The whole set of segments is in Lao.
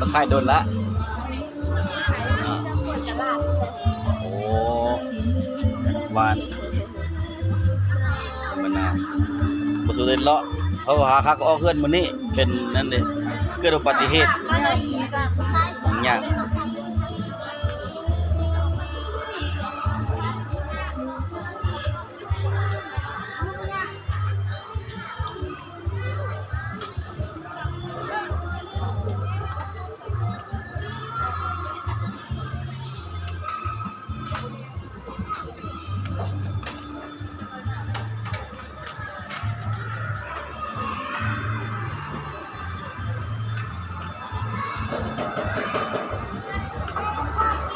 ມາຂາຍດົນລະ. ໂອ້ ວານ ບັນດາ ບໍ່ສຸດເດັດເລາະ ເພາະວ່າຫາຄັກອອກເຮືອນມື້ນີ້ ເປັນນັ້ນເດ້ ເກີດອຸບັດຕິເຫດ ຍາກ.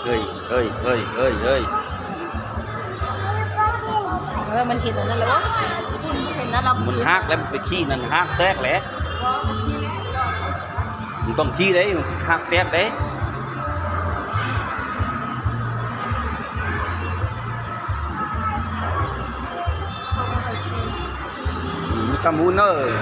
ເຮີ້ຍ ເຮີ້ຍ ເຮີ້ຍ ເຮີ້ຍ ເຮີ້ຍ ເອີ ມັນເຫັນອັນນັ້ນແລ້ວ ເຫັນນັ້ນແລ້ວ ມັນຫັກແລ້ວ ມັນໄປຂີ້ນັ້ນ ຫັກແຕກແຫຼະ ມັນຕ້ອງຂີ້ເດ້ ມັນຫັກແຕກເດ້. ອືມ ກຳບຸນເອີຍ.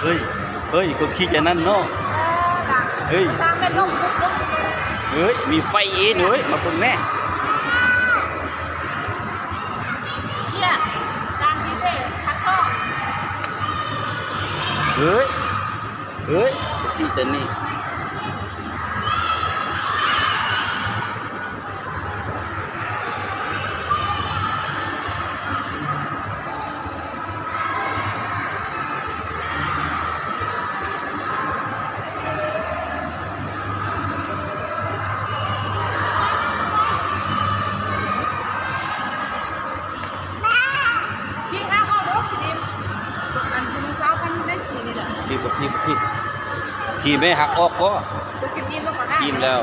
ເຮີ້ຍ ເຮີ້ຍ ຄົນຂີ້ຈະນັ້ນເນາະ ເຮີ້ຍ ເຮີ້ຍ ມີໄຟອີກ ເຮີ້ຍ ມາເບິ່ງແດ່. ເຮີ້ຍ ເຮີ້ຍ ຂີ້ແຕ່ນີ້. ທີ່ຫາກອອກເດີ ທີ່ ອັນທີ່ມື້ເຊົ້າພັນໄດ້ທີ່ນີ້ແຫຼະ ທີ່ບໍ່ ທີ່ ທີ່ ທີ່ແມ່ຫາກອອກກໍ ຄືກິນອີ່ມແລ້ວກໍຫາກ ອີ່ມແລ້ວ.